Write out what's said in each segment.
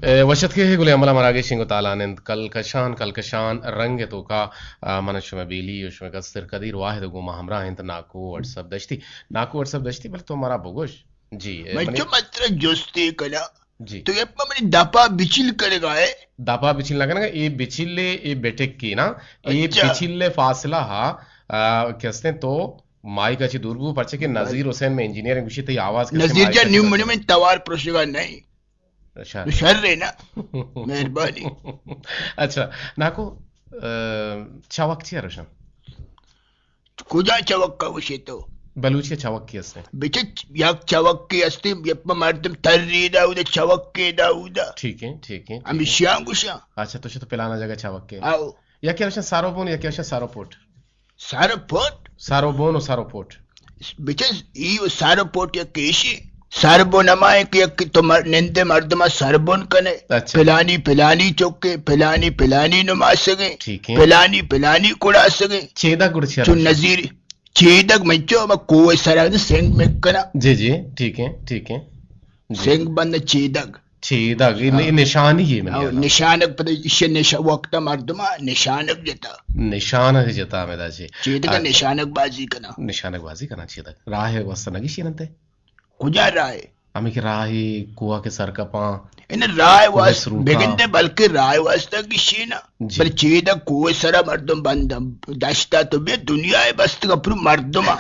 اے، وش اتکے گلیں امل ءَ مراگش انگو تالان انت۔ کلکشان، کلکشان رنگ ءِ توکا، آ، من شمئے بیلی و شمئے کستر قدیر واحد گوں ما ہمراہ انت ناکو واٹس ایپ دشتی۔ ناکو واٹس ایپ دشتی، بلے تو مارا بگوش۔ جی، اے، من منی چو متر جستی کنا۔ جی۔ تو یہ پا منی دپا بچل کرگا ہے۔ دپا بچل نہ کنگا، اے بچل اے، اے بٹکی نا، اے اچھا۔ بچل فاصلہ ہا، آ، کستیں تو مائک ءَ چہ دور بو، پرچہ کہ نظیر حسین میں انجینئر گوشی تئی آواز کستیں نظیر مائک جان، ءَ چہ نیو دور منی بو۔ من توار پرشگا نہیں۔ اچھا۔ تو شر ہے نا؟ مہربانی۔ اچھا، ناکو، آ، چوک چی روشن؟ کجا چوک کا گوشے تو؟ بلوچی چوکی ہستے۔ بچے یک چوکی ہستے، یک مردم تری دا اودا چوکی دا اودا۔ ٹھیک ہے، ٹھیک ہے، ٹھیک ہے۔ ہمیشیاں گوشاں۔ اچھا، تو شتو پلانا جگہ چوکی۔ آؤ۔ یکی روشن ساروبون، یکی روشن ساروپوٹ۔ ساروپوٹ؟ ساروبون و ساروپوٹ۔ بچے ای و ساروپوٹ یک ایشی۔ سربن ہما ہے کہ یک تو مر-، نندے مردما سربن کنے۔ اچھا۔ پلانی، پلانی چکے، پلانی، پلانی نماسگیں، ٹھیک ہے۔ پلانی، پلانی کڑاسگیں۔ چیدگ گڑ چیا چون روشن؟ نظیر چیدگ منچو ہما کوہ سرا سنگ مکنا۔ جی، جی، ٹھیک ہے، ٹھیک ہے۔ جی۔ سنگ بند چیدگ۔ چیدگ، اے ہاں۔ نشانی ہے منی ہاں، خیال ءَ۔ نشانگ پدا ایشی نشا-، وقت مردما نشانگ جتا۔ نشانگ جتا ہمے دا چے۔ چیدگ آ، نشانگ بازی کنا۔ نشانگ بازی کنا چیدگ۔ راہ واسطہ نگیشی ننتے؟ کجا راہ؟ ہمیں کہ راہ کوہ کے سر کپاں۔ ان راہ کوہ واسطہ سروکاں۔ بگندے بلکہ راہ واسطہ گیشی نا۔ جی۔ بل چیدگ کوہ سرا مردم بند، دشتا تو بے دنیا ہے بستگا پر مردما۔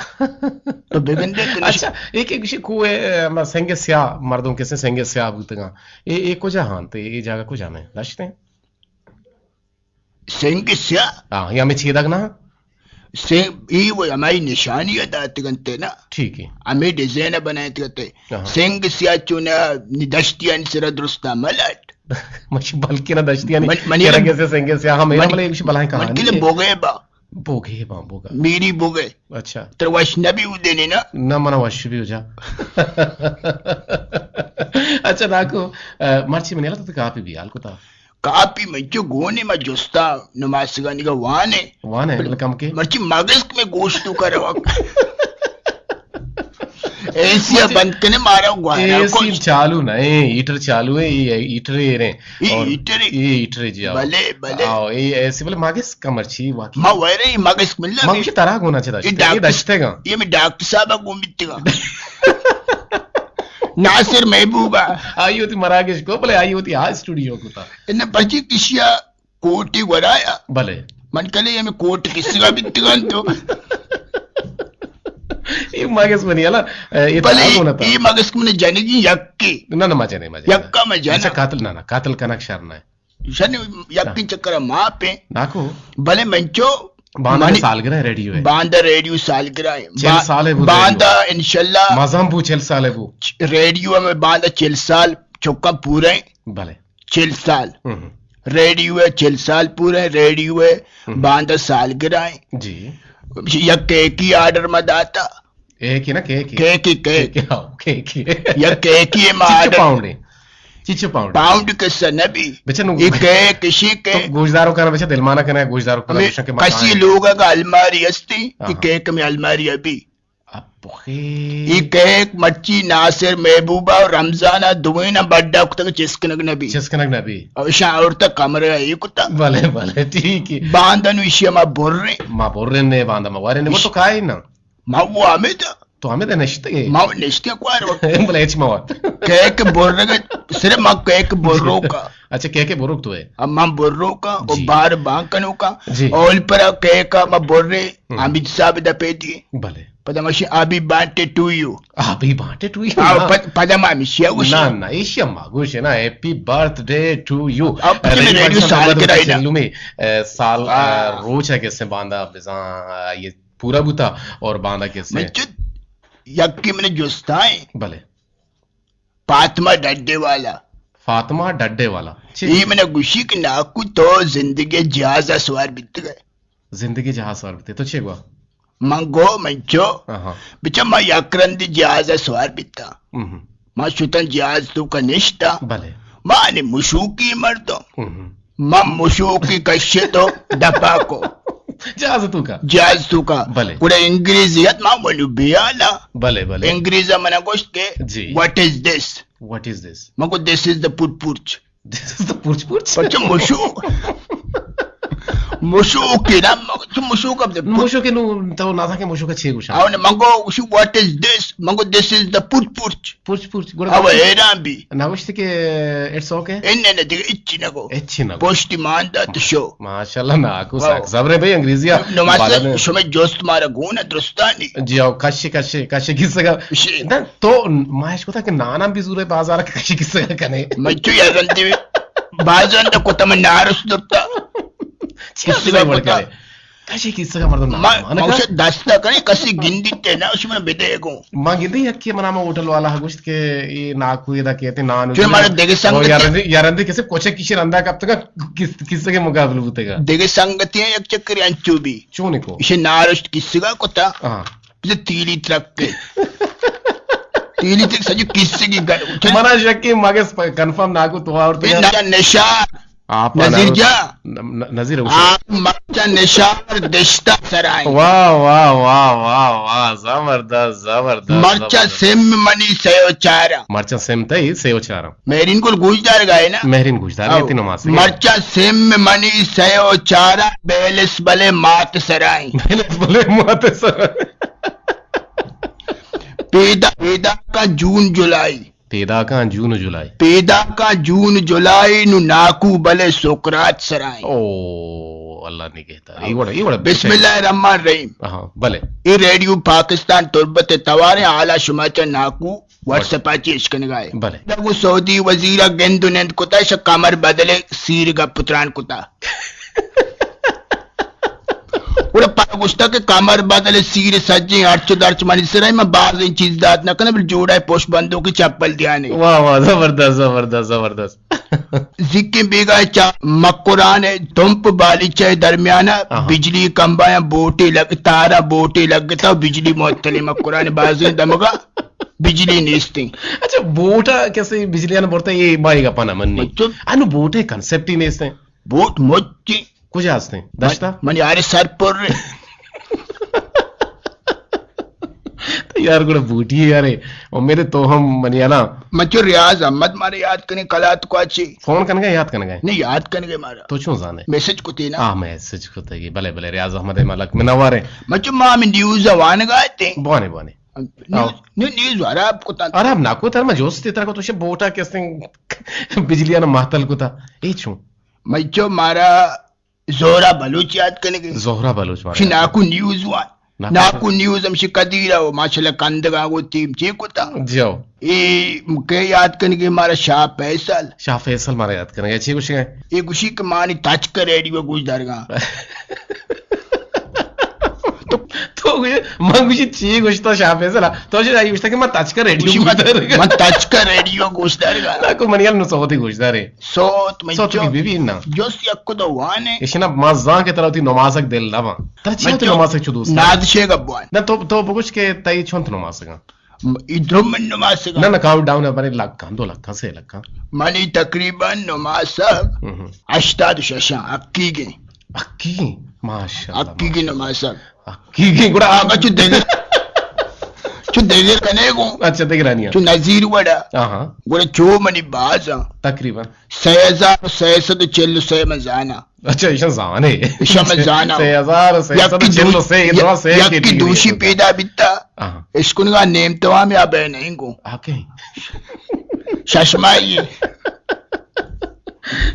تو بگندے تو نش- اچھا، ایک، ایک گیشی کوہ، اے، ہما سنگ سیاہ، مردم کسے سنگ سیاہ بوتگاں۔ اے، اے کجا ہاں تے اے جاگہ کجا میں دشتے؟ سنگ سیاہ؟ ہاں، یا ہمیں چیدگ نا؟ سنگ، ای وہ ہماری نشانی ہے داتگنتے نا۔ ٹھیک ہے۔ ہمیں ڈیزائن بنائے تگتے۔ ہاں۔ سنگ سیاہ چونا نی دشتیانی سرا درستا ملٹ۔ مچ بلکہ نہ دشتیانی من-، منی کرا کسے سنگ سیاہ ہمیں من-، بلے ایک بلائیں من کہانی کلے ہے۔ بوگے با۔ بوگے با، بوگا۔ میری بوگے۔ اچھا۔ تر وش نبی اودے نے نا؟ نہ، منا وش بھی ہو جا۔ اچھا، ناکو، آ، مرچی منی حالت تو کافی بھی حال کو تا۔ کاپی منچو گونے ما جستا نماسگانی گا وانے۔ وانے، بل-، بلے کم کے؟ مرچی مگس میں گوشت تو کرو۔ اے سی مرچی بند کنے مارا گوارا اے سی کچھ۔ چالو نہ اے، ہیٹر چالو ہے، یہ ہیٹر ہے رے۔ یہ اور ہیٹر ہے؟ یہ ہیٹر ہے جی، آؤ۔ بلے، بلے۔ آؤ، اے سی بلے مگس کا مرچی واقعی۔ ما ویرے مگس ملنا ما بھی۔ مجھے ترا گونا چدا اے چتے، اے ڈاکٹر دشتے گا۔ یہ میں ڈاکٹر صاحب گون بیتگا۔ ناصر محبوبا۔ آئی ہوتی مراگش کو، بلے آئی ہوتی ہا اسٹوڈیو کو تا۔ انہیں پرچی کشیا کوٹی گورایا۔ بلے۔ من کلے ہمیں کوٹ کسگا بیتگان تو۔ یہ مگس منی الا، اے، یہ بلے، تاگو نہ تا۔ یہ مگس من جنگی یکی۔ نہ، نہ، ما جنے، ما جنے۔ یکا ما جنا۔ اچھا، قاتل نہ، نہ، قاتل کنک شر نہ۔ شن یکی چکر ما پہ۔ ناکو۔ بلے منچو باندا منی سالگرہ ریڈیو ہے۔ باندا ریڈیو سالگرہ ہے۔ چل با-، سال ہے وہ باندا ریڈیو۔ انشاءاللہ۔ مزم بو چل سال ہے وہ۔ ریڈیو میں باندا چل سال چکا پورے۔ بلے۔ چل سال۔ ہم۔ ریڈیو ہے چل سال پورے، ریڈیو ہے ہم۔ باندا سالگرہ ہے۔ جی۔ یک کیکی آرڈر ما داتا۔ ایک ہی نا، کیک ہی۔ کیک ہی، کیک۔ کیک ہی، ہاں، کیک ہی۔ یک کیک ہی ما چچو آرڈر۔ پاؤنڈ ہے۔ چچو پاؤنڈ۔ پاؤنڈ قصہ نبی۔ بچہ نو یہ کیک اشی کے۔ تو گوشداروں کا نا بچہ دلمانا کنا ہے، گوشداروں کا نا ہمیں بچہ کے مکان کسی ہے۔ لوگ کا الماری ہستی کہ ہاں۔ کیک میں الماری ابھی۔ اب بخیر۔ ای کیک مرچی ناصر محبوبہ و رمضان دوئینا بڈا کتگ چسکنگ نبی۔ چسکنگ نبی۔ او شاہ عورت کمرہ ای کتا۔ بلے، بلے، ٹھیک ہے۔ باندن وشی ما برے۔ ما برے نے باندا ما وارے نے، وہ تو کائے نا۔ ما وہ ہمیں دا۔ تو ہمیں دا نشتے گے۔ ما نشتے کوار وقت۔ بلے اچ ما وقت۔ کیک برگا، صرف ما کیک بروکا۔ اچھا، کیک بروک تو ہے۔ اما بروکا، او جی۔ بار بانکنوکا۔ جی۔ اول پر کیک ما برے، ہم۔ حمید صاحب دا پیتی۔ بلے۔ پدا ماشی، happy birthday to you۔ Happy birthday to you، آ، نا۔ پد-، پدا ما ہمیشیا گوشی۔ نا، نا، ایشی ہم ما گوشے نا، happy birthday to you۔ اب پتہ میں ریڈیو پاکستان سال نمبر کرا دو ہے نا۔ چلو میں، اے، سال، آ، آ۔ روچ ہے کسے باندا بزاں، آ، یہ پورا بوتا اور باندا کسے۔ من چت یکی من جستا ہے۔ بلے۔ فاطمہ ڈڈے والا۔ فاطمہ ڈڈے والا۔ چی؟ ای من گوشی کہ ناکو تو زندگی جہاز سوار بیت گئے۔ زندگی جہاز سوار بیتے۔ تو چے گوا؟ من گو منچو۔ آہا۔ بچا ما یک رندی جہاز سوار بیتا۔ اہم۔ ما شتن جہاز تو کا نشتا۔ بلے۔ ما نے مشوکی مردم۔ اہم۔ ما مشوکی کشے تو دپا کو۔ جہاز تو کا؟ جہاز تو کا۔ بلے۔ گڑا انگریزی ات ما منو بیالا۔ بلے، بلے۔ انگریز منا گوشت کہ، جی۔ What is this؟ What is this؟ من گو، this is the put porch. This is the پرچ پرچ. پرچ مشو. مشو کہ نا، مگ-، چو مشو کب دے؟ مشو کہ نو، تو نازا کہ مشو کا چے گوشا؟ آو نے، منگو گوشی، what is this؟ Mangu, this is the پرچ پرچ. پرچ پرچ. گڑا آو حیران بی. نہ گوشتی کہ it's okay؟ ان نے دیگه اچی نگو. اچی نگو. پشتی مان دا تو شو. ماشاءاللہ، ناکو واو. سک زبرے بھائی انگریزی آ. نماز بالا نے. شمے جوست مارا گونا درستانی. جی آو، کشی، کشی، کشی کسگا. شی. نہ، تو ماش کتا کہ نانا بھی زورے بازار کشی کسگا کنے. مچو یا رندی بازار دا کتا من نارس دتا. چی کسگا کسگا کتا. کنے؟ کشی کسگا مردم نہ ما، مانا ما کا؟ اسے دستا کنی کسی گندی تے نا، اسی من بدے گو. ما گندی یکی منا ما ہوٹل والا گوشت کہ یہ ناکو یہ دا کہتے نانو چون مارا دگہ سنگتی. یارندی، یارندی کسی کوچے کشی رندا کپتگا، کس، کسگے مقابل بوتگا. دگہ سنگتی ہیں یک چکر انچو بھی. چون کو؟ اسے نارشت کسگا کتا. ہاں. بس تیلی ترک کے. تیلی ترک سجو کسگی گر. منا شکی مگس کنفرم ناکو تو اور تو. نشار. آپ نذیر جا. ن-، ن-، نذیر حسین. آپ مرچا نشار دشتا سرائیں. واہ، واہ، واہ، واہ، واہ، زبردست، زبردست، مرچا زبردست. سم منی سیو چارا. مرچا سم تئی سیو چارا. مہرین گل گوشدار گائے نا؟ مہرین گوشدار او. گئے تین ماسے. مرچا سم منی سیو چارا، بیلس بلے مات سرائیں. بیلس بلے مات سرائیں. پیدا، پیدا کا جون جولائی. پیداکاں جون و جولائی. پیداکاں جون جولائی نو ناکو بلے سقراط سرائیں. او، اللہ نگہدار. اے وڑا، اے وڑا بسم اللہ الرحمن الرحیم. ہاں، بلے. اے ریڈیو پاکستان تربت تواریں حالا شما چا ناکو واٹس ایپ آ چی اشکنگائے. بلے. دگو سعودی وزیرا گند و نند کتا، شا کمر بدلے سیر گپ تران کتا. گڑا پدا گوشتا کہ کمر بدل سیر سجیں ہرچ و درچ منی سرا، من بازیں چیز دات نہ کناں، بلے جوڑا پوش بندوکی چپل دیانے. واہ واہ، زبردست، زبردست، زبردست. زیکیں بیگاہ چا مکران تمپ بالیچہ درمیان آہا. بجلی کمبایاں بوٹے لگ، تارا بوٹے لگتا و بجلی معطل مکران بازیں دمگا بجلی نیستیں. اچھا، بوٹا کسے بجلیاں برتا، یہ مائی گپا نہ منی. مطلب؟ انو بوٹے کنسپٹ ہی نیستیں. بوٹ مچی. کجا ہستیں؟ دشتا؟ من یار سر پر. تو یار گڑا بوٹی ہے یار. امید تو ہم منی انا. من چو ریاض احمد مارے یاد کنے کلات کو اچھی. فون کنگا یاد کنگا؟ نہیں، یاد کنگے مارا. تو چون زانے؟ میسج کتی نا. ہاں، میسج کتگی. بلے، بلے، ریاض احمد ملک منوارے. من چو ما ہمیں نیوز وانگا تے. بوانے، بوانے. نیوز، آؤ. نیو-، نیوز خراب کتا. خراب نہ کتا، من جوست ترا کو تو شے بوٹا کسیں بجلیاں معطل کتا. اے چون؟ من چو مارا زہرا بلوچ یاد کنگے. زہرا بلوچ مارا شی یاد. ناکو نیوز وان. ناکو. ناکو نیوز ہم شی قدیرہ و ماشاءاللہ کندگا گو تیم چے کتا. جیو. اے کے یاد کنگے مارا شاہ فیصل. شاہ فیصل مارا یاد کنگے. چے گوشگے؟ اے گوشی کہ مانی تچک ریڈیو گوش درگا. تو، تو گوشے، من گوشی چی گوشتا شاہ فیصل؟ تو چی آئی گوشتا کہ من تچک ریڈیو گوشی گوش من، درگا. من تچک ریڈیو گوش درگا. نہ کو منی نو سوتی گوش دارے. سوت من سوت جو، بی بی نا. جوست یک دو وانے. اشنا ما زان کہ ترا وتی نمازک دل نہ بان. ترا چی وتی نمازک چو دوست؟ نازشے گبوان. نہ تو، تو بگوش کہ تئی چونت نمازگاں؟ م-، ای درو من نمازگاں. نہ، نہ، کاؤنٹ ڈاؤن ہے، بارے لکھاں، دو لکھاں، سے لکھاں. منی تقریباً نمازگ ہم. ہشتاد و ششاں، حقیقی. حقیقی؟ ماشاءاللہ، حقیقی ماشاءاللہ. نمازگ. حقیقی، گڑا آگا چو دگہ، چو دگہ کنے گو. اچھا، دگہ رانی. چو نظیر وڑا. ہاں، ہاں. گڑا چو منی بازاں. تقریباً. سئے ہزار و سئے سد و چل و سئے من زاناں. اچھا، ایشاں زانے. ایشاں من زاناں. سئے ہزار و سئے سد و چل و سئے، یکی دوشی پیدا بیتا. ہاں. اشکنگا نیم توام یا بے نہیں گو. آ کہیں؟ ششمائی.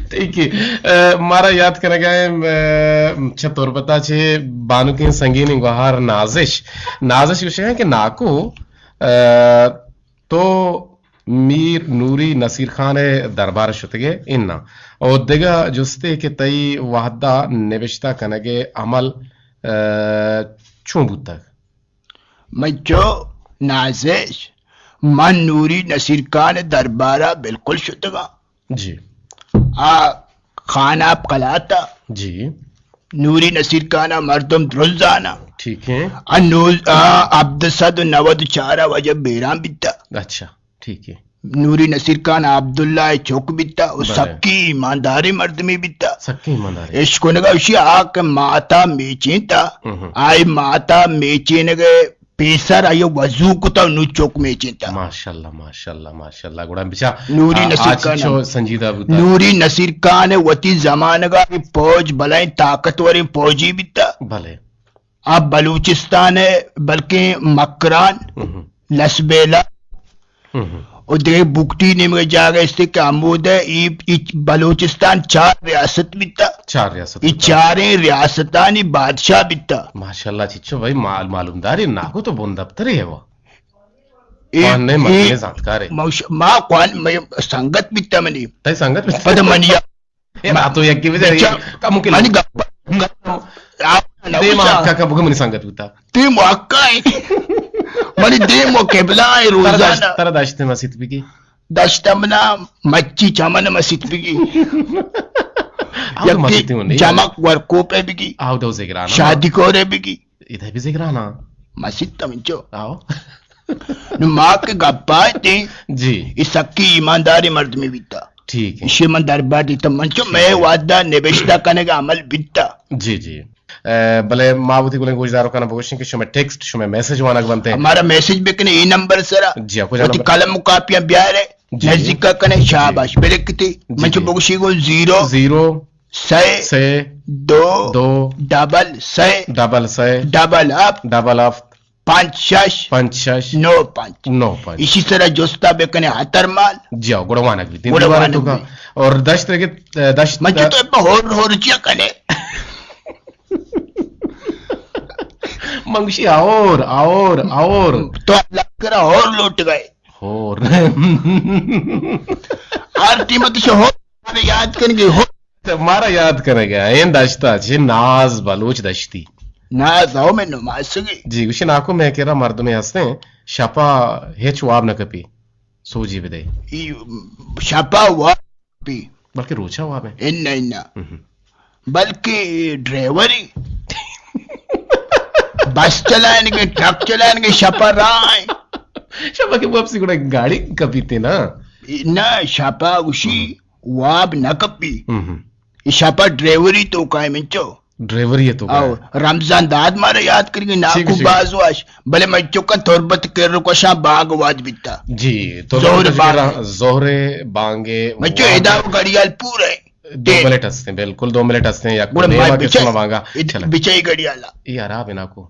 ٹھیک ہے. اے، مارا یاد کنگا ہے، اے، چہ تربتا چہ بانکیں سنگینیں گوہار نازش. نازش گوشگا کہ ناکو، اے، تو میر نوری نصیر خان ء دربار ء شتگ ئے اناں؟ او دگہ جستے کہ تئی وھد ء نبشتہ کنگ ء عمل، ء، چون بوتگ؟ من چو نازش، من نوری نصیر خان ء دربار ء بالکل شتگ آں۔ جی۔ آ خان آپ کلات ء۔ جی۔ نوری نصیر خان ء مردم درست زاناں۔ ٹھیک ہے۔ ء نوز-، ء ہبدہ سد و نود و چار ء وجہ بیران بیتا۔ اچھا۔ ٹھیک ہے۔ نوری نصیر خان عبداللہ ء چک بیتا و بلے۔ سکی ایمانداریں مردمے بیتا۔ سکی ایمانداریں۔ اشکنگا اشی آ کہ ماتا میچینتا، ہم ہم۔ آئی ماتا میچینگ ء پیسر آئی وضو کتا، نو چک میچینتا۔ ماشاءاللہ، ماشاءاللہ، ماشاءاللہ۔ گڑا بچا نوری آ، نصیر آ خان چچو سنجیدہ بوتا۔ نوری نصیر خان وتی زمانگا فوج بلائیں طاقتوریں فوجی بیتا۔ بلے۔ آ بلوچستان ء بلکیں مکران، ہم۔ لسبیلہ ہم۔ و دگہ بگٹی نیمگہ جاگہ است کہ ہمود ء ای، ای بلوچستان چار ریاست بیتا۔ چار ریاست ای بیتا۔ چاریں ریاستانی بادشاہ بیتا۔ ماشاءاللہ چچو بھائی مال-، معلومداری ناکو تو بن دفتری ہے وہ۔ اے، کوان نے مردمے اے زانتکارے۔ موش-، ما کوان، مئے سنگت بیتا منی۔ تئی سنگت بیتا؟ پد منی اے ما تو یکی بجا، بچا، کم کے منی گپ، گپ، آپ نہ دیم بچا۔ حقا کا بگو منی سنگت بوتا۔ دیم حقا ہے۔ منی دیم و قبلہ ہے ترا داشت، روزانہ۔ ترا داشت ما سیت بگی۔ داشت منا مچی چمن مسیت بگی۔ آو تو یکی مسیت ہوں نہیں۔ جمک ورکوپ ہے بگی۔ آو تو زگرانا۔ شادی کور ہے بگی۔ ادا بھی زگرانا۔ مسیت تم چو۔ آو۔ نو ما کہ گپا اتیں، جی۔ ای سکی ایمانداری مردمی بیتا۔ ٹھیک ہے۔ ایشی من دربار دیتا، من چو ٹھیک مئے ہے۔ وعدہ نبشتہ کنگا عمل بیتا۔ جی، جی۔ اے، بلے ما وتی گلیں گوشداروکانا بگوشیں کہ شمئے ٹیکسٹ، شمئے میسج وانگ بنتے۔ ہمارا میسج بکنے ای نمبر سرا۔ جی، آپ کو وتی جانا قلم و کاپیاں بیارے، جی۔ نزدیکا کنے، جی۔ شاباش، بلکتی۔ جی، من چو جی۔ بگوشی گو زیرو۔ زیرو۔ سے۔ سے۔ دو۔ دو۔ ڈبل سے۔ ڈبل سے۔ ڈبل اپ۔ ڈبل اپ۔ پنچ شش۔ پنچ شش۔ نو پنچ۔ نو پنچ۔ ایشی سرا جستا بکنے ہتر مال۔ جی ہاں، گڑا وانگ بیت۔ گڑا دیوارے وانگ تو کا۔ بیت۔ اور دشت رگت، دشت منچو تو ابا ہور، ہور چیا کنے؟ منگشی اور، اور، اور۔ تو اللہ کرا ہور لوٹ گئے۔ ہور۔ ہر ٹیم تو ہور یاد کنگے ہور۔ تو مارا یاد کنگ ء ایں دشت ء چہ ناز بلوچ دشتی۔ ناز ہو میں نماسگی۔ جی، گوشی ناکو مئے کرا مردمے ہستیں، شپا ہچ واب نہ کپی، سوجی بدے۔ ای شپا واب کپی۔ بلکہ روچا واب ہیں۔ انہ، انہ۔ ہم۔ بلکہ ڈرائیوری۔ بس چلائنگے، ٹرک چلائنگے، شپا راہ ہیں۔ شپا کہ واپسی گڑا گاڑی کپیتے نا۔ نہ، شپا گوشی۔ ہم۔ واب نہ کپی۔ ہم ہم۔ ای شپا ڈرائیوری تو کائے منچو۔ ڈرائیوری تو کائے۔ او، رمضان داد مارا یاد کرگی، ناکو باز واش۔ بلے منچو کا تربت کر کشاں باغ واد بیتا۔ جی، تو زہر باغ۔ زہر بانگے منچو ادا گڑیال پورے۔ دو منٹ ہستیں، بالکل دو منٹ ہستیں، یک گڑا نیما بچے، قسم بانگا۔ بچے گڑیالا۔ ای عرب ناکو۔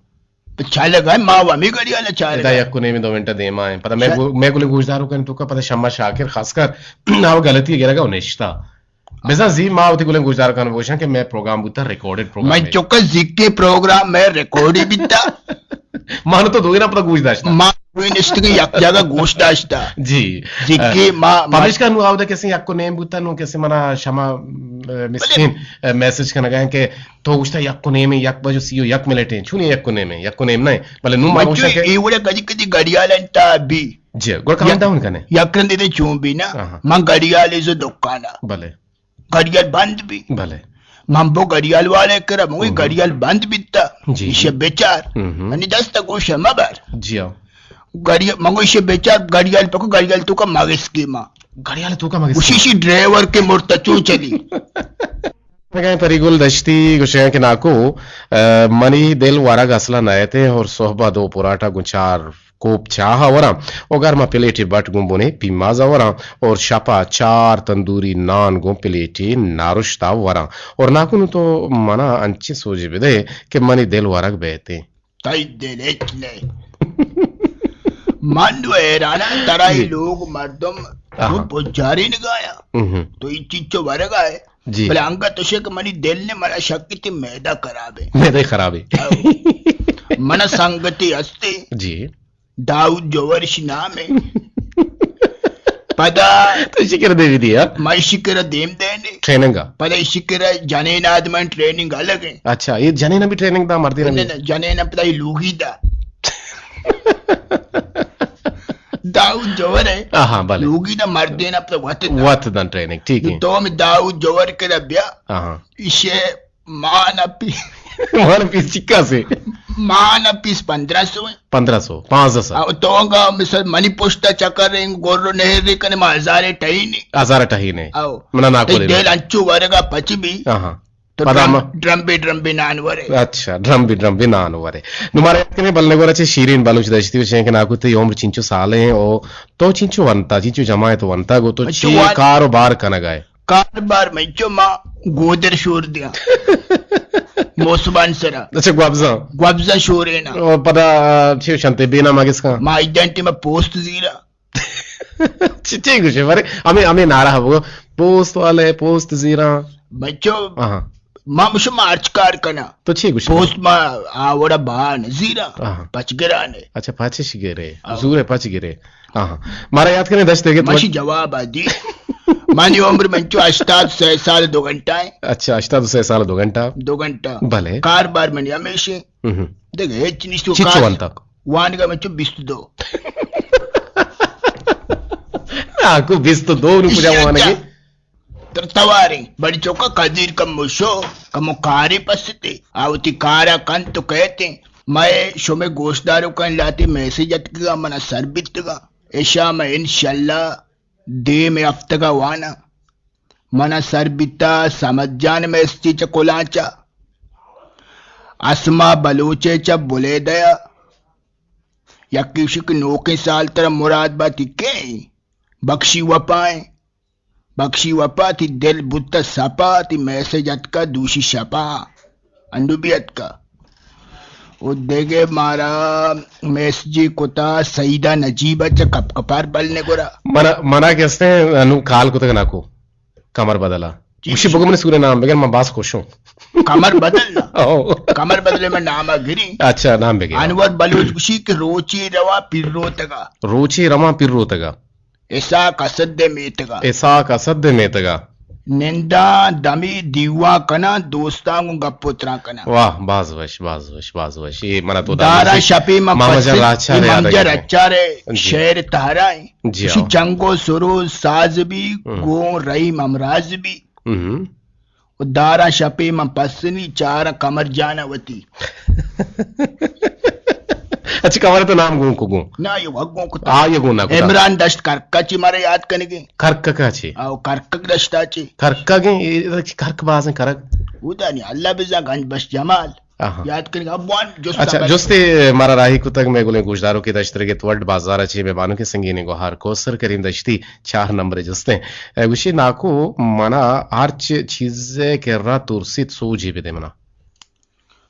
تو چالگ ہے، ما و ہمیں گڑی والا چالگ ادا ہے۔ یک و نیم دو منٹ دیما ہیں۔ پتہ میں چا- گو-، میں گلے گوشداروں کن تو کا پتہ شمع شاکر خاص کر ناو غلطی گرگا و نشتا۔ بزاں زی ما وتی گلے گوشدار کن بوشاں کہ میں پروگرام بوتا ریکارڈڈ پروگرام میں ہے۔ چکا زی کے پروگرام میں ریکارڈی بیتا۔ مانو تو دوگینا پتہ گوش داشتا۔ ما کوئی نشتگی یک جگہ گوش داشتا۔ جی۔ زی کے ما، ما پمیشکا نو آودا کسی یک و نیم بوتا نو کسی منا شمع، اے، مسکین، اے، میسج کنگا ہیں کہ تو گوشتا یک و نیم، یک بج و سی و یک منٹ ہیں، چونی یک و نیم ہیں، یک و نیم نہ ہیں، بلے نوں ما بچو، گوشتا کہ اے وڑا کدی کدی گڑیال انت بی۔ جی، گڑا کاؤنٹ ڈاؤن کنے۔ یک رندے دے چون بی نا، آہا۔ من گڑیال ایزو دکانا۔ بلے۔ گڑیال بند بی۔ بلے۔ من بو گڑیال والے کرا، مگوی ہم۔ گڑیال بند بیتا۔ جی، ایشی جی۔ بچار۔ ہم۔ منی دست گوش مبر۔ جی ہاں۔ گڑی-، مگو ایشی بچار، گڑیال پکو، گڑیال تو کا مگس کی ما۔ گڑیال تو کا مگس کی۔ ایشی ڈرائیور کے مرتا چون چلی۔ گئے پری گل دشتی گوشیاں کہ ناکو، اے، منی دل ورگ اصلا نئیتے اور صحبہ دو پراٹا گوں چار کوپ چاہ وراں اور گرما پلیٹے بٹ گوں بنے پیماز وراں اور شپا چار تندوری نان گوں پلیٹے نارشتا وراں اور ناکو نوں تو منا انچیں سوجے بدے کہ منی دل ورگ بیتے۔ تئی دل ہچ نئے۔ من و حیران آں، ترا اے جی۔ لوگ مردم آہا۔ تو پجاری نگایا۔ ہم۔ تو ای چیچو ورگا ہے۔ جی۔ بلے انگت تو شک منی دل نے منا شک تی میدہ خراب ہے۔ میدہ خراب ہے۔ آو۔ منا سنگتی ہستے۔ جی۔ داؤد جوہر اشی نام ہے۔ پدا تو اشی کرا دیوی دیا؟ ما اشی کرا دیم دینے۔ ٹریننگ آ؟ پدا اشی کرا جنین آدمان ٹریننگ الگ ہے۔ اچھا، یہ جنین بھی ٹریننگ دا، مردین بھی؟ نہ، نہ، جنین پدا یہ لوگی دا۔ داؤد جوہر ہے۔ آہا، بلے۔ لوگی دا مردین پدا وت دا۔ وت دا ٹریننگ، ٹھیک ہے۔ تو ہم داؤد جوہر کرا بیا۔ آہا۔ اشے مان پیس۔ مان پیس چکا سے؟ مان پیس پندرہ سو ہیں۔ پندرہ سو، پانزدہ سو۔ آ، تو انگا مثال منی پشتا چکر رہیں، گور و نہر رہی کنے ما ہزارے ٹہی نہیں۔ ہزارے ٹہی نہیں۔ آو۔ منا ناکو تے دے دل دے۔ انچو ورگا پچ بھی۔ آہا۔ تو پدا ڈرم، ما ڈرمبے ڈرمبے نان ورے۔ اچھا، ڈرمبے ڈرمبے نان ورے۔ نو مارا یاد کنے بلنے گورا چے شیرین بلوچ دشتی وشیں کہ ناکو تئی عمر چنچو سالے ہیں او تو چنچو ونتا، چنچو جماعت ونتا گو تو چنچو چی وان- کار و بار کنگائے؟ کار بار منچو ما گودر شور دیاں۔ موسمان سرا۔ اچھا، گوابزاں۔ گوابزاں شورینا۔ او پدا چے شنتے بینا مگس کن؟ ما ایڈنٹی ما پوسٹ زیرا۔ چی، چی گوشے؟ بارے ہمیں، ہمیں نعرہ بگو، پوست والے پوست زیراں۔ بچو، آہاں۔ ما مشو ما ہرچ کار کنا۔ تو چی گوشے؟ پوست ما آوڑا با نزیراں۔ آہاں۔ پچ گرانے۔ اچھا، پچش گرے۔ آہو۔ زور پچ گرے۔ آہاں۔ مارا یاد کریں دشت دیگے تو ماشی جواب آ دی۔ منی عمر منچو ہشتاد سہ سال دو گھنٹہ ہے۔ اچھا، ہشتاد سہ سال دو گھنٹہ۔ دو گھنٹہ۔ بلے۔ کار بار منی ہمیشہ۔ ہم۔ دیکھ، ہچ نیست۔ چچو وانتک؟ وانگا منچو بیست دو۔ آکو بیست دو نو کجا وانگے؟ تر تواریں، بڑی چوکا قدیر کمو شو، کمو کارے پستے، آ وتی کارا کنت و کیتیں۔ مئے شمے گوشداروکاں لاتے میسج اتکگا، منا سر بیتگا۔ اشاں من انشاءاللہ دیم ہفتگا واناں۔ منا سر بیتا سمد جان میسجی چہ کلانچا، اسما بلوچے چہ بلیدیا۔ یکی گوشی کہ نوکیں سال ترا مراد باتی کئے؟ بخشی وپائیں۔ بخشی وپا تی دل بوت سپا، تی میسج اتکا دوشی شپا، انڈو بی اتکا۔ او دگہ مارا میسجی کتا سعیدہ نجیبہ چہ کپ کپار بلنے گورا۔ منا، منا کہ استیں انو کال کتگ ناکو کمر بدلا۔ جی، گوشی جی۔ بگو منی سورے نام بگر، من باز خوشوں۔ کمر بدل نا؟ او۔ کمر بدلے من ناما گری۔ اچھا، نام بگر۔ انور بلوچ گوشی کہ روچی رواں پیر روتگا۔ روچی رواں پیر روتگا۔ اسحاق اسد ءِ میتگ ءَ۔ اسحاق اسد ءِ میتگ ءَ۔ ننداں دمی دیوان کناں، دوستاں گوں گپ ءُ تران کناں۔ واہ، باز وش، باز وش، باز وش۔ اے منا تو داراں دانی شپے من ماما جان پسے، راہچار اے یاد ممجر آئی۔ اچار ءِ جی۔ شعر تہرا ایں۔ جی گوشی ہاں۔ چنگ ءُ سر ءُ ساز بی، ہم۔ گوں رحیم ہمراز بی۔ ہم۔ ءُ داراں شپے من پسنی، چاراں کمر جان ءَ وتی۔ اچھا، کمر تو نام گون کو گون؟ نا، یہ وقت گون کتا۔ آ، یہ گون نہ کتا۔ عمران دشت کرکا چی مارا یاد کنگے۔ کرککا چی؟ آو، کرکک دشتا چی۔ کرکک ایں، اے کرک بازیں کرک۔ او دانی، اللہ بزا گنج بش جمال۔ آہا۔ یاد کنگے، اب وان جست اچھا، بس۔ جستے مارا راہی کتگ، میں گلیں گوشداروں کے دشترگے توڈ بازار چی میں بانو کے سنگینے گوہار کوسر کریم دشتی۔ چار نمبر جستیں۔ اے گوشی، ناکو، منا ہرچ چیزے کرا ترسیت سوجی بدے منا۔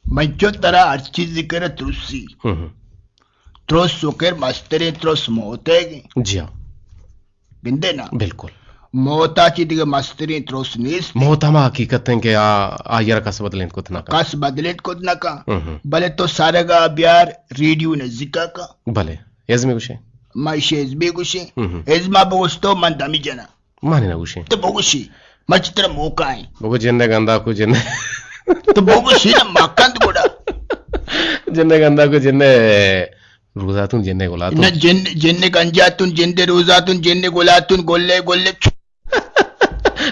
من چو ترا ہر چیزے کرا ترسی۔ ہم ہم۔ ترس و کر مستریں ترس موتے گی۔ جی ہاں۔ گندے نا؟ بالکل۔ موتا چی دیگه مستریں ترس نیست۔ موت ہما حقیقت ہیں کہ آ، آ یرا کس بدلینت کت نہ کن۔ کس بدلینت کت نہ کن۔ ہم ہم۔ بلے تو سرگا بیار ریڈیو نزیکا کا۔ بلے۔ ازمی گوشے۔ ما ایشی ازمی گوشے۔ ہم ہم۔ ازما بگوشتو من دمی جنا۔ مانے نہ گوشیں۔ تو بگوشی، مرچی ترا موقع ایں۔ بگو جندے گندا کو جندے۔ تو بگوشی نا مکند گڑا۔ جندے گندا کو جندے روزاتون جندے گلاتون۔ نہ جن-، جندے گنجاتون جندے روزاتون جندے گلاتون گلے گلے۔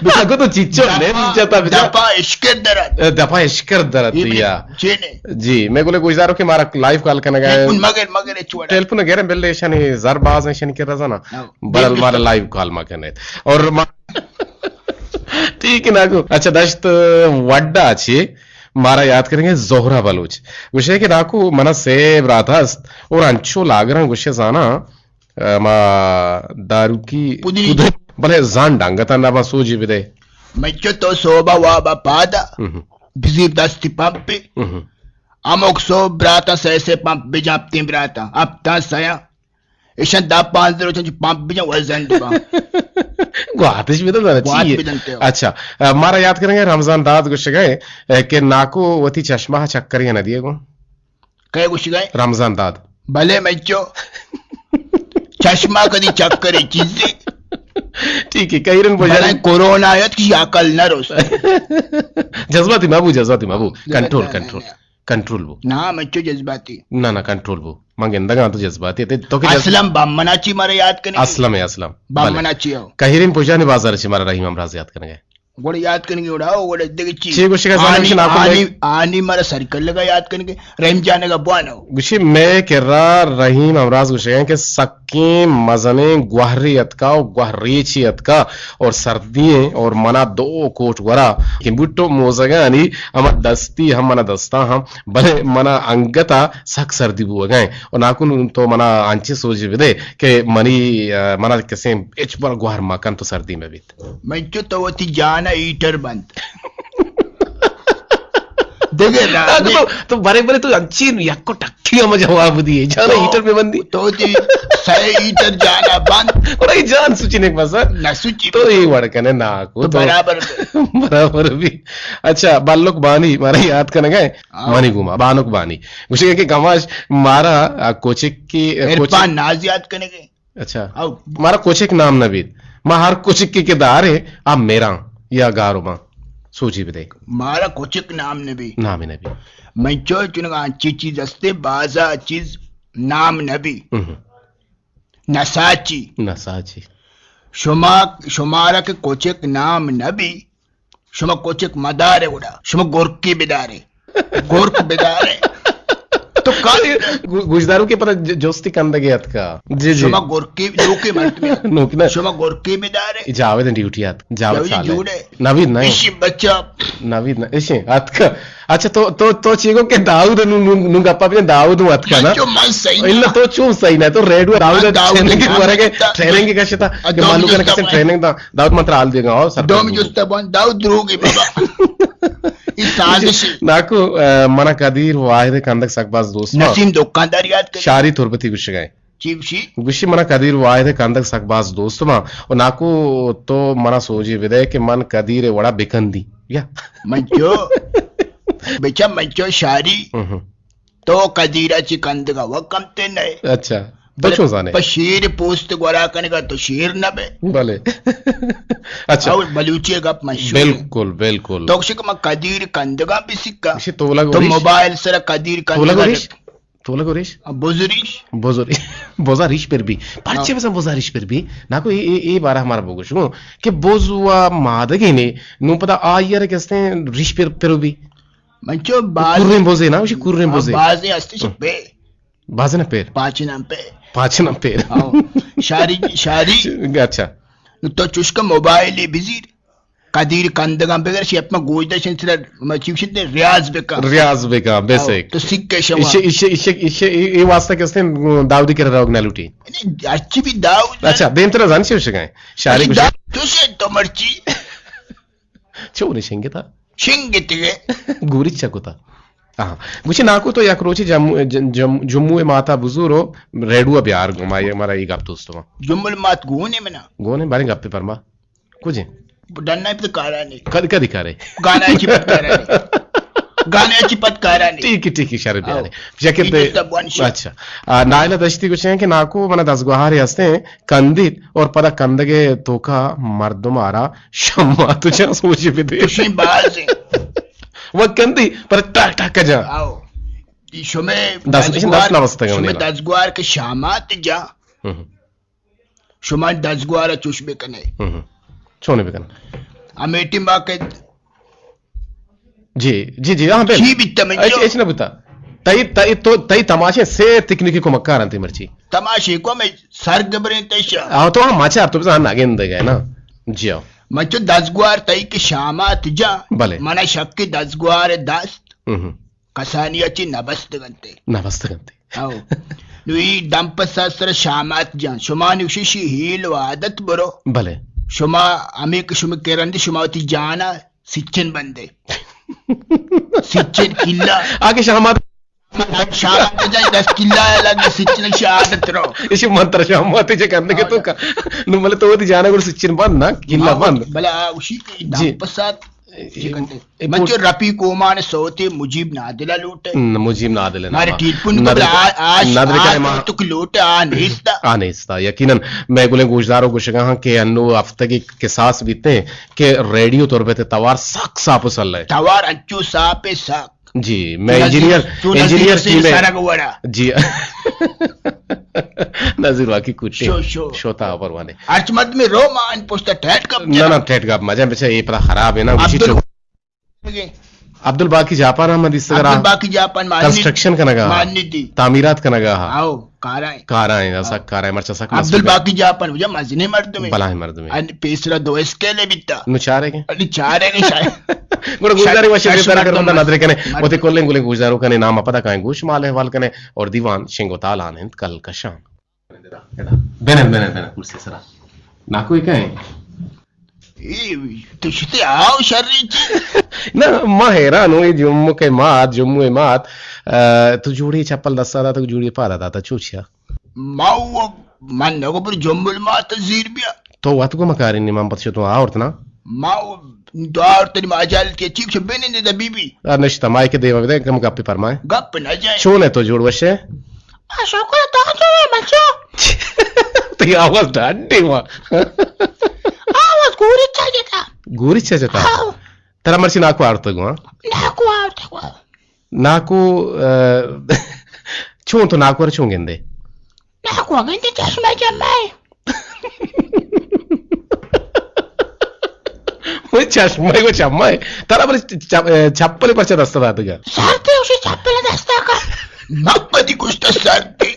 بچا کو تو چیچو دپا، نہیں جتا بچا۔ دپا اشکر درد۔ دپا اشکر درد یہ یا۔ جینے۔ جی، میں گلے گوشداروں کہ مارا لائیو کال کنگا ہے۔ ٹیلیفون مگر، مگر اچ وڑا۔ ٹیلیفون گرم بلے شانی زر باز ہیں شانی کے رزانا۔ ہاں۔ برل مارا لائیو کال ما کنے۔ اور ما-، ٹھیک ہے ناکو۔ اچھا، دشت وڈا چی مارا یاد کریں گے زہرا بلوچ۔ گوشے کہ ناکو منا سے برات ہست اور انچو لاگراں گوشے زانا، اے، ما داروکی پدری۔ پدری۔ بلے زان ڈنگتا نہ با سوجی بدے۔ مچو تو صوبہ وابا پادا۔ ہم۔ بزیر دستی پمپے۔ ہم۔ ہموک سو براتا سہ سہ پمپ بجا ہپتیں براتا۔ ہپتاں سیاں۔ ایشاں دہ پانزدہ روچاں چہ پمپ بجاں وزن بباں۔ گواتش بدن دارا، گوات چی ہے؟ بدن تے ہو۔ اچھا، ا، مارا یاد کریں گے رمضان داد گوشگا ہے، ا، کہ ناکو وتی چشمہ چکری نہ دیے گو۔ کئے گوشگا ہے؟ رمضان داد۔ بلے مچو، چشمہ کدی چکری چیزی۔ ٹھیک ہے، کہیرن بجا۔ بلے کورونا آیت کی عقل نہ روس۔ جذباتی مبو، جذباتی مبو۔ Control, control. کنٹرول بو۔ نا، من چو جذباتی۔ نہ، نہ، کنٹرول بو۔ من گندگاں تو جذباتی۔ تے تو کہ جذب-، اسلم بامنا چی مارا یاد کنے؟ اسلم ہے، اسلم۔ بامنا بلے۔ چی ہو؟ کہیرین پوجانی بازار چی مارا رحیم امراض یاد کنگے۔ گڑا یاد کنگی گڑا، او گڑا دگہ چی؟ چی گوشگا زاناں؟ آنی، گوشی ناکو مئے آنی، آنی مارا سرکل لگا یاد کنگی، رحیم جان گا بوانو۔ گوشی مئے کرا رحیم امراض گوشگا کہ سکیں مزنیں گوہرے اتکا و گوہریچے اتکا اور سردی ایں اور منا دو کوٹ گورا کہ بوٹو موزگانی ہما دستی ہم منا دستا ہم، بلے منا انگتا سک سردی بوگا ایں۔ اور ناکو نوں تو منا انچیں سوجے بدے کہ منی، آ، منا کسیں ہچبر گوہر مکن تو سردی مہ بیت۔ من چو تو وتی جان ء ہیٹر بند۔ دگہ راہ تو، تو برے برے تو انچین یک و ٹکی ہم جواب دیے، جان ء تو، ہیٹر بہ بندی۔ تو وتی سئے ہیٹر جان ء بند۔ اور اے جان سوچی نک بس۔ نہ سوچی تو بس۔ اے وڑ کنے ناکو تو تو برابر بے۔ برابر بی۔ اچھا، بلک بانی مارا یاد کنگا ہے۔ ہاں۔ منی گوما، بانک بانی۔ گوشے کہ کماش مارا، آ، کوچک کی، عرفان کوچک ناز یاد کنگے۔ اچھا۔ او۔ مارا کوچک نام نہ بیت۔ ما ہر کوچک کی کہ دارے، آ میراں یا گارو باں۔ سوچی بدے۔ مارا کوچک نام نہ بی۔ نام نہ بی۔ من چو چنگا انچی چیز استے، بازا چیز نام نہ بی۔ ہم۔ نساچی۔ نساچی۔ شما، شمارا کہ کوچک نام نہ بی، شما کوچک مدارے گڑا، شما گرکی بدارے۔ گرک بدارے۔ تو کل گو-، گوشدارو کہ پدا ج-، جستی کندگے اتکا۔ جی، جی۔ شما گرکی، نوکی مرد میں۔ نوکی نہ۔ شما گرکی بدارے۔ اے جاوید ڈیوٹی ات۔ جاوید جاوید سال ہے۔ جوڑے۔ نوید نہ۔ اسی بچہ۔ نوید نہ، اسی اتکا۔ اچھا، تو، تو، تو چی گو کہ داؤد نو، نو، نو گپا بجن، داؤد ہوں اتکا نا۔ من چو من صحیح نہ۔ الا تو چون صحیح نہ، تو ریڈو داؤد من داؤد ٹریننگ کے ورگے، ٹریننگ کے کشتا، کہ داؤد مالو کنے جستا کسے بوان۔ ٹریننگ دا، داؤد من ترا حال دیگا، اور سر داؤد جستا بوان، داؤد دروگی بابا۔ ای سازش۔ ناکو، آ، منا قدیر واحد کندگ سک باز دوست ما۔ نسیم دکاندار یاد کر۔ شاری تربتی گوشگائے۔ چی گوشی؟ گوشی منا قدیر واحد کندگ سک باز دوست ما۔ و ناکو تو منا سوجی بدے کہ من قدیر وڑا بکندی۔ یا۔ من چو، بچا من چو شاری۔ ہم۔ تو قدیرا چی کندگا و کمتے نئے۔ اچھا۔ تو بلے چون زانے؟ پہ شیر پوست گورا کنگا تو شیر نہ بے۔ بلے۔ اچھا۔ او بلوچی گپ مشہور۔ بالکل، بالکل۔ تو گوشے کہ من قدیر کندگا بہ سکا۔ گوشی تو لگو تو ریش۔ موبائل سرا قدیر تو لگو کندگا ریش؟ تو لگو ریش؟ آ، بز ریش۔ بز ریش۔ بزا ریش پر بی۔ پرچے ہاں۔ بزا بزا ریش پر بی؟ ناکو اے، اے، اے بارہ ہمارا بگوش گو کہ بز و مادگے نے، نو پدا آئی ار کستے ریش پر، پر بی۔ من چو باز کوریں بوزے نا، اسی کوریں ہاں، بوزے۔ بازیں ہستی چہ ہاں۔ پہ۔ بازیں پیر۔ پاچناں پہ۔ پاچناں پیر۔ ہاں۔ شاری، شاری۔ اچھا۔ نو تو چوشکا موبائل بزیر۔ قدیر کندگاں بگر شی اپما گوش داشن سرا ما چوشن تے ریاض بکا۔ ریاض بکا، بے ہاں، سیک۔ تو سیک کے شما۔ ایشے، ایشے، ایشے، ایشے، اے، اے واسطہ کستے داودی کرا روگ نہ لوٹی۔ نہیں، اچھی بھی داود۔ اچھا، دیم ترا زانی چوشگائیں۔ شاری اچھی کچھ داود تو سے تو مرچی۔ چو نے شنگتا؟ شنگتگے۔ گوری چکتا۔ ہاں۔ گوشی ناکو تو یک روچے جموں، ج-، جم-، جموں ماتا بزور و ریڈو بیار گو، ما یہ، مارا یہ گپ دوست ما۔ جموں مات گونے منا۔ گونے بارے گپے پرما۔ کجے؟ ڈنا پہ کارانی۔ کد-، کدی کارے؟ گانا چی پت کارانی۔ گانا چی پت کارانی۔ ٹھیک ہے، ٹھیک ہے، شر بیارے۔ آؤ۔ جاکر یہ تے-، دوست ابوان شر۔ اچھا۔ آ، نائلہ دشتی گوشیں کہ ناکو منا دزگوہارے ہستے، کندیت اور پدا کندگے توکا مردم آرا شما تو چا سوچ بدے۔ کشیں باز ہیں۔ وہ کندی پر ٹک ٹک جا۔ آؤ۔ شمے دس، دزگوار، دس نہ بستگا شمے منی نا۔ دزگوار کے شامات جا۔ ہم۔ شما دزگوار چوش بکنے۔ ہم۔ چونے بکن؟ ہمیٹی ما کے جی، جی، جی، ہاں، بل۔ چی بیتا من اچ-، جو؟ اچ نہ بوتا۔ تئی، تئی، تو، تئی تماشے سے تکنیکی کمکار انت مرچی۔ تماشے کو میں سر گبریں تشا۔ آ، تو ہم مچار تو بزن نگند گئے نا۔ جی ہاں۔ من چو دزگوار تئی کہ شامات جا۔ بلے۔ منا شک دزگوار دست۔ ہم۔ کسانی چی نبستگنتے۔ نبستگنتے۔ او۔ نو ای دمپسا سر شامات جان۔ شما نوشی شی ہیل و عادت برو۔ بلے۔ شما ہمیں کہ شما کرندی شما وتی جانا سچن بندے۔ سچن کلا۔ آگے شامات۔ شامات جان دس کلا ہے لگے سچن شہادت رو۔ اسی منتر شامات جے کرنے کے تو کا۔ نو ملے تو وتی جانا گڑ سچن بند نا، کلا بند۔ بلا اسی کے جی۔ دمپسا اے، اے، من چو رپی کومان سوتے مجیب نادل لوٹے۔ نہ، مجیب نادل نہ مارے ما۔ ٹیلپون کو ندر بلا آ، آ، ندر آ کرے ما۔ تو کہ لوٹے آ نیستا۔ آ نیستا۔ یقیناً میں گلیں گوشدار و گوشگا ہاں کہ انو ہفتگی کساس بیتے کہ ریڈیو تربت توار سک ساپ و سلے۔ توار انچو ساپ سک۔ جی، میں تو انجینئر، نزدیک، تو نزدیک انجینئر سے ٹیم ہے۔ سرگ وڑا۔ جی۔ نذیر واقعی کوٹے شو، شو۔ شوتا پروانے۔ ہرچ مردمے رو ما ان پشتا ٹیٹ گپ نہ، جنا۔ نہ، ٹیٹ گپ مجا بچا، اے پدا خراب ہے نا، اسی عبدال چو۔ عبدالباقی جاپان ہم دیستگ را۔ عبدالباقی جاپان مانی کنسٹرکشن کنگا ہا۔ مانی دی۔ تعمیرات کنگا ہا۔ آؤ، کارا ہے۔ کارا ہے، سک کارا ہے، مرچا سک مشکل ہے۔ عبدالباقی جاپان وجہ مزنیں مردمے۔ بلاہیں مردمے۔ ان پیسرا دو اسکیلے بیتا۔ نو چارے کے؟ نو چارے کے شاید۔ گڑا گوشداری وشے شش دیتا مردم کرنا مست۔ ندرے کنے۔ مست۔ وتی کلیں گلیں گوشدارو کنے، نام پدا کائیں گوش مال احوال کنے اور دیوان شنگ و تالان انت کل کشان۔ بنن، بنن، بنن، کرسی سرا۔ ناکو اے کئے؟ اے، تو شتے آو شری چی؟ نہ، ما حیران ہوں، اے جمعہ کے مات، جمعہ مات، آ، تو جوڑی چپل دستا داتا، جوڑی پادا داتا، چوچیا؟ ما وہ، من نگو پر جمبل مات زیر بیا۔ تو وت گو مکاری نی من پت شو تو آورت نا؟ ما وہ، تو آورت نی ما اجالت کے چیک شو بینندے دا بی بی۔ آ، نشتا، مائے کے دیما بدے، کم گپی پرمائے۔ گپ نہ جائے۔ چون ہے تو جوڑ وشے؟ آ، شکر، تو چون ئے بچو؟ تئی آواز ڈاڈی وا۔ آواز گوریچ ءَ جتا۔ گوریچ ءَ جتا؟ ہاں۔ ترا مرچی ناکو آورتگ وا؟ ناکو آورتگ وا۔ ناکو، آ، چون تو ناکو ءَ چون گندے؟ ناکو گندے چشمہ چمائے۔ وہ چشمہ، وہ چمہ ہے۔ ترا بلے چ-، چ-، چپل پرچہ دستا داتگا؟ سرتے، اسی چپل دستا کا۔ مکدی کشتا سرتے۔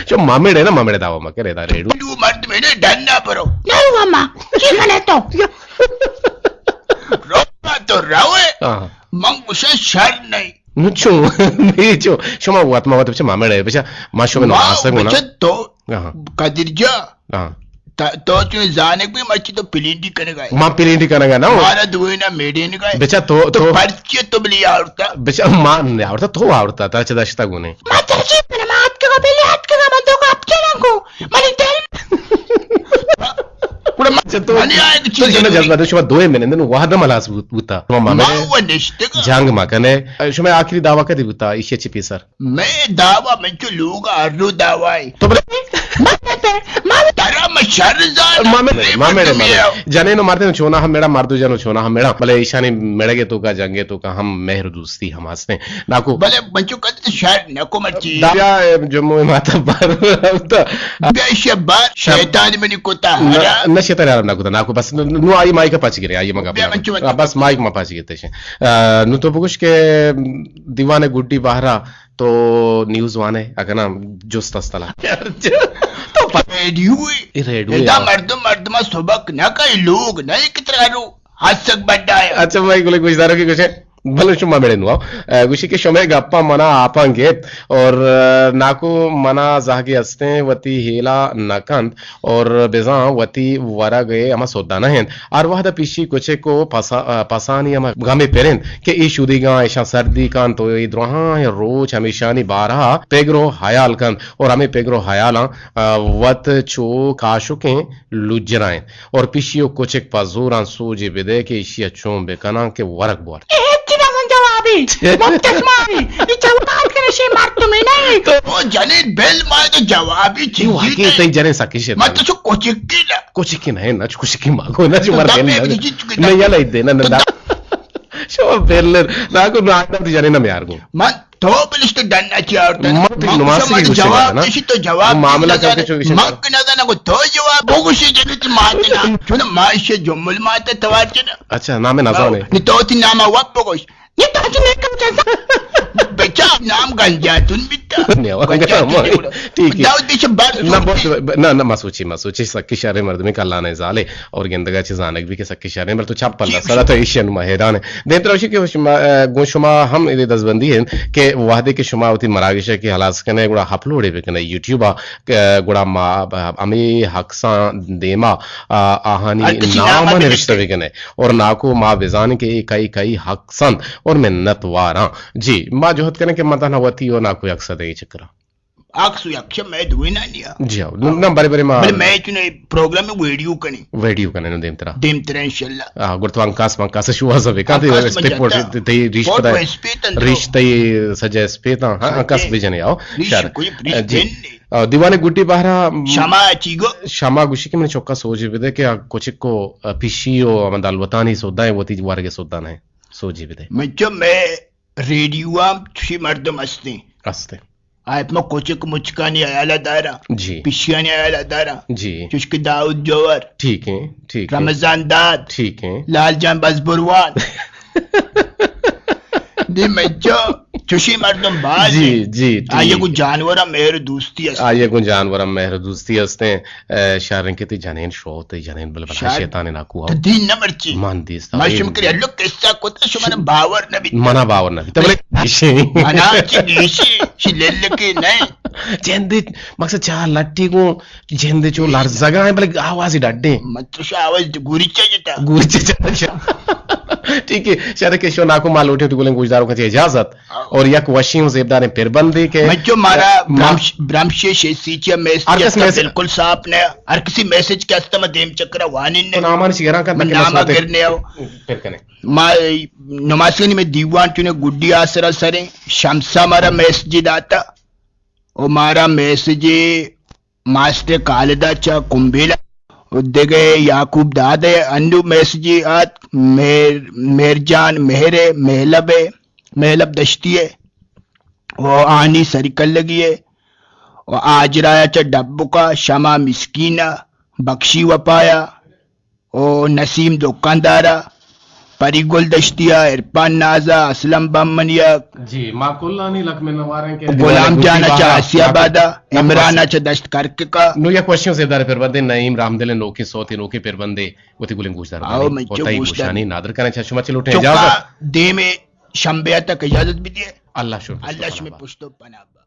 چو مامڑے نا، مامڑے دعوا مکرے دا ریڈو۔ ریڈو مرد میرے ڈن نہ برو۔ نہیں ماما، چی کنے تو؟ روگا تو روے۔ ہاں۔ من گوشاں شر نہیں۔ نو چون؟ نی چون؟ شما وت ما وت بچہ مامڑے بچہ ما شما نو ما آسگ ہونا۔ بچہ تو ہاں۔ قدیر جا۔ ہاں۔ تا-، تو چون زانگ بی مرچی تو پلینڈی کنگا ہے۔ ما پلینڈی کنگا نا۔ مارا دوینا میڈینگا ہے۔ بچہ تو، تو تو پرچی تو بلی آورتا۔ بچہ ما نے آورتا، تو آورتا، تا چہ داشتا گونے۔ ما ترجیح پر مات کے بلی ہاتھ کے من تو کا اپچے نہ کو۔ منی دل۔ گڑا ما-، اچھا، تو، منی آئے تو تو چیز جنو نہیں۔ جذبہ تو شما دوئے منندے نو وحدہ ملاس بوت-، بوتا۔ شما ما مامے وہ نشتگا۔ جنگ ما کنے۔ شما آخری دعویٰ کدی بوتا؟ ایشی چی پیسر؟ مئے دعویٰ من چو لوگ ءَ ہر رو دعویٰ ہے۔ تو بلے ما، ما، ترا من شر زان۔ ما مڑے، ما مڑے، ما مڑے۔ جنین و مردین چونا ہم مڑا، مرد و جن و چونا ہم مڑا۔ بلے ایشانی مڑگے توکا، جنگے توکا ہم مہر و دوستی ہم ہستیں۔ ناکو۔ بلے من چو کد شر نکو مرچی۔ دا بیا جمعہ ماتا بار ہفتا۔ بیا شب بار شیطان منی کتا نہ، ہرا۔ نہ شیطان حرام نہ کتا، ناکو بس نو، نو آئی مائک پاچ گرے، آئی مگا بیا بنا۔ من چو بس مائک ما پاچ گرتے شے۔ آ، نو تو بگوش کہ دیوان گڈی بہرا تو نیوز وانے، اگنا جست استلا۔ تو پ-، ریڈیو ہے۔ اے ریڈیو ہے، ادا ہاں۔ مردم، مردم سبق نہ کئی، لوگ نہ کترا رو، ہسک بڈا ہے۔ اچھا بھائی، گلے گوشداروں کی کچھ ہے۔ بلے شما مڑے نو آؤ۔ اے، گوشی کہ شمے گپا منا آپاں گیت اور، اے، ناکو منا زہگے استیں وتی ہیلا نہ کنت۔ اور بزاں وتی ورگ ء ہما سودا نہ انت۔ ہر وہد ء پیشی کچک و پسا-، پسانی ہما گمے پر انت کہ اے شودیگاں، ایشاں سردی کنت و اے دراہیں روچ ہمیشانی بارہ ء پگر و ہیال کنت اور ہمے پگر و ہیالاں، آ، وت چو کاشکیں لجرائیں اور پیشی و کچک پہ زوراں سوجے بدے کہ ایشی ء چون بکناں کہ ورگ بورت۔ اے ہچی نزان جوابی۔ مبتسمانی۔ اے جواب کنشی مردمی نہیں۔ تو او جنین بل ما تو جوابی چیزی واقعی نہیں۔ تئی جنین سکی شد۔ ما تو چو کچکی نا۔ کچکی نہیں نا، چو کچکی ما کو نا، چو تو مر دم گئی میں نا۔ بھی چیز چکی نہیں، یلا دے نا، نا، تو دا۔ شو بل نا کو نا، آدم دی جنین نہ میار گو۔ ما تو بلشت ڈن اچی آورتا۔ ما تو من نماز گوشاں، سے ما گوشے جواب نا۔ کشی تو جواب معاملہ دے کر کے نظر۔ چوکشے مک نظر نہ کو تو جواب بگوشی جنو تی مات نا۔ چون ما ایشی جمل مات توار چنا۔ اچھا، نام نزانے۔ نی تو تی نام وپ بگوش۔ نی تو تی نیکم جزا۔ بچا نام گنجاتون بیتا۔ نیا، گنجاتون گنجاتون۔ بیتا۔ ٹھیک ہے۔ داؤد پیچھے بار نہ، سوچ بہت، نہ، نہ، ما سوچی، ما سوچی، سکی شریں مردمے کلانہ زالے اور گندگا چیز زانگ بھی کہ سکی شریں، بل تو چپ پلا سرا تو ایشی انو ما حیران ہے۔ دیم تروشی کہ شما، اه، گوں شما ہم ادے دزبندی انت کہ وہدے کہ شما وتی مراگش ء کہ ہلاس کنے، گڑا اپلوڈ ء بکنے یوٹیوب ء، اه، گڑا ما، اه، ہمے حقساں دیما، اه، آہانی ہر کسی نام نام نوشتہ نوشتہ۔ بکنے اور ناکو ما بزانیں کہ اے کئی کئی حق سنت اور منت واراں۔ جی، ما جہد کنیں کہ ما تہنا وتی و ناکو یک سدے چکراں۔ عکس و یک شب مئے دوئینانی ء۔ جی ہاں، نہ، نہ، برے برے ما بلے مئے چنے پروگرام ویڈیو کنی۔ ویڈیو کنی نو دیمترا۔ دیمترا انشاءاللہ۔ آ، گڑا تو انکاس من کاس شوہاز بکا، تے انکاس من اسپیٹ پوٹ جتا۔ تے ریش پوٹ پدا۔ اسپیتن تو۔ ریش تے سجا اسپیتاں، ہاں، سجے۔ انکاس بجنے آؤ۔ ریش شر۔ کوئی ریش جی۔ پین نہیں۔ آ، دیوان گڈی بہرا، م، شما چی گو؟ شما گوشی کہ من چوکا سوجے بدے کہ آ کچک کو، آ، پیشی و ہم دلوتانی سودا ہے، وتی ورگ سودا نہیں۔ سوجے بدے۔ من چو مئے ریڈیو ہم چوشی مردم ہستیں۔ ہستیں۔ آئی پما کچک مچکانی حیال دارا، جی۔ پشیانی حیال دارا۔ جی۔ چشک داؤد جوہر۔ ٹھیک ہے، ٹھیک ہے۔ رمضان داد۔ ٹھیک ہے۔ لال جان بزبروان۔ دی مچو، چوشی مردم باز جی، ہیں۔ جی، آئی ٹھیک۔ گوں جانوراں مہر دوستی است۔ آئی گوں جانوراں مہر دوستی است ہیں۔ اے، شریں کہ تی جنین شو، تی جنین بل بلا شر۔ شیطان ناکو تو آؤ۔ دین نہ مرچی۔ من دیستا۔ ما شم کری ہلو قصہ کتا، شما نہ باور نہ بیت۔ منا باور نہ بیت۔ بلے ایشی۔ منا چی گیشی، شی للکی نہیں۔ جندے مقصد چار لٹی گوں، جندے چو لرزگا ہیں، بلے آوازی ڈڈے۔ من تو شا آواز گوریچا جتا۔ گوریچا جتا۔ ٹھیک ہے، شر کہ شو ناکو ما لوٹے تو گلیں گوشداروں کا اجازت۔ اور یک وشیں و زیبداریں پربندے کہ مچو مارا ما-، برمش-، برمشے شے سیچیا میسج ہر کس ہستا میسج بالکل صاف نہ۔ ہر کسی میسج کہ ہستا ما دیم چکرا وانین نے۔ تو نامان شگران کن من تاکہ ناما مسئلہ گر نے آؤ۔ پر کنے۔ ما نماسگانی میں دیوان چنے گڈی آسرا سریں، شمسا مارا میسج داتا۔ و مارا میسج ماسٹر خالدا چہ کمبیلا و دگہ یعقوب داد ء انو میسجے آت، مہر، مہر جان مہر ء، مہلب ء، مہلب دشتی ء و آنی سری کلگی ء و آجرایا چہ ڈبکا، شما مسکین ء، بخشی وپایا و نسیم دکاندارا، پری گل دشتیا، عرفان نازا، اسلم بمنیا، جی، ما کلانی لک منوار ہیں کہ غلام جان چہ آسیا بادا، عمران چہ دشت کرککا۔ نو یک وشیوں زیبدار پربندے نعیم رحمدل نوکیں سوتے نوکیں پربندے وتی گلیں گوشدار آؤ، بنی۔ من چو وتائی گوشدار۔ گوشانی نادر کریں چہ شما چہ لوٹیں چکا اجازت۔ دیمے شنبے تک اجازت بدیے۔ اللہ شکر اللہ شمے پشت و پناہ۔